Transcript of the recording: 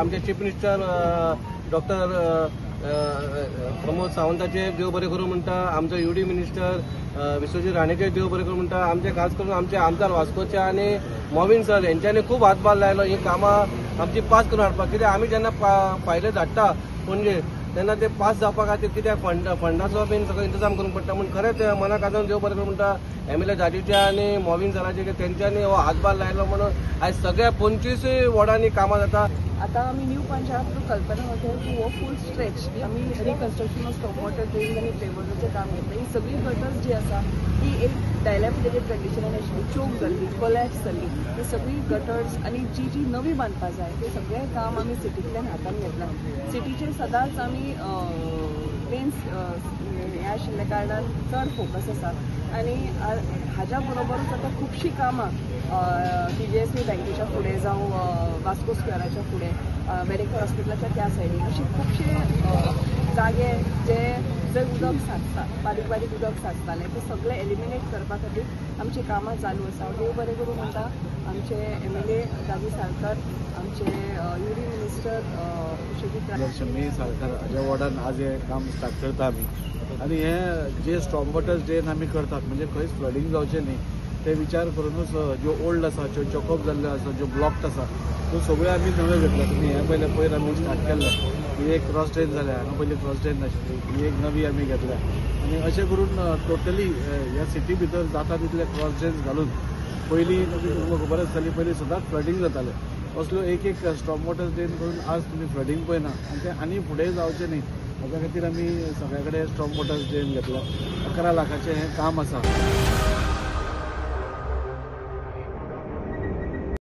आमचे chief minister doctor Pramod सावंताचे देव बरें करूं म्हणटा, आमचो युडी मिनिस्टर विश्वजीत राणेचे देव बरें करूं म्हणटा, आमचे खास करून आमचे आमदार वास्कोचे आनी मोविन सर हेंच्यांनी खूब हातभार लायलो ही कामां आमची पास करून हाडपाक. कित्याक आमी जेन्ना फायले धाडटा पणजे तेन्ना ते पास जावपा खातीर कित्याक फंडाचो बीन सगळो इंतजाम करूंक पडटा. म्हूण खरेंच मनाक काळजान देव बरें करूं म्हणटा एमएलए दादीचे आनी मोविन सराचे, तेंच्यांनी हो हातभार लायलो म्हणून आयज सगळ्या 25 वॉर्डांनी कामां जाता. आतां आमी न्यू पंजाब टू कल्पना हॉटेल टू हो फूल स्ट्रेच आमी reconstruction of storm water drain आनी पेवर्साचें काम घेतलें. ही सगळी गटर्स जी आसा ती एक डायलॅपिडेटेड कंडिशनान आशिल्ली, चोक जाल्ली, कोलॅप्स जाल्ली. ती सगळी गटर्स आनी जी जी नवी बांदपा जाय ते सगळें काम आमी सिटींतल्यान हातान घेतलां. सिटीचेर सदांच आमी मेन्स हें आशिल्ल्या कारणान चड फोकस आसा आनी हाज्या बरोबरूच आतां खुबशीं कामां टीजीएसबी बँकेच्या फुडें जावं वास्को स्क्वेराच्या फुडें वेरेंकर हॉस्पिटलाच्या त्या सायडीन अशे खुबशे जागे जे जंय उदक साचता, बारीक बारीक उदक साचतालें ते सगळें एलिमिनेट करपा खातीर आमचीं कामां चालू आसा. देव बरें करूं म्हणटा आमचे एमएलए दादी साळकर, आमचे युडी मिनिस्टर विश्वजीत शमी साळकर हाज्या वॉर्डान आज हें काम स्टार्ट करता आमी. आनी हे जे स्टॉर्म वॉटर ड्रेन आमी करतात म्हणजे खंयच फ्लडींग जावचें न्ही ते विचार करूनच ज्यो ओल्ड आसा, ज्यो चॉकअप जाल्ल्यो आसा, ज्यो ब्लॉक्ड आसा त्यो सगळ्यो आमी नव्यो घेतल्या. तुमी हें पयलें पयर आमी स्टार्ट केल्लें, ही एक क्रॉस ड्रेन जाल्या, हांगा पयलीं क्रॉस ड्रेन नाशिल्ली, ही एक नवी आमी घेतल्या. आनी अशें करून टोटली ह्या सिटी भितर जाता तितले क्रॉस ड्रेन्स घालून पयलीं तुमकां खबर आसतली पयलीं सदांच फ्लडींग जातालें, असल्यो एक एक स्टॉर्म वॉटर ड्रेन करून आज तुमी फ्लडींग पळयना आनी तें आनी फुडें जावचें न्ही हाज्या खातीर आमी सगळ्या कडेन स्टॉर्म वॉटर ड्रेन घेतला. 11 लाखाचें हें काम आसा.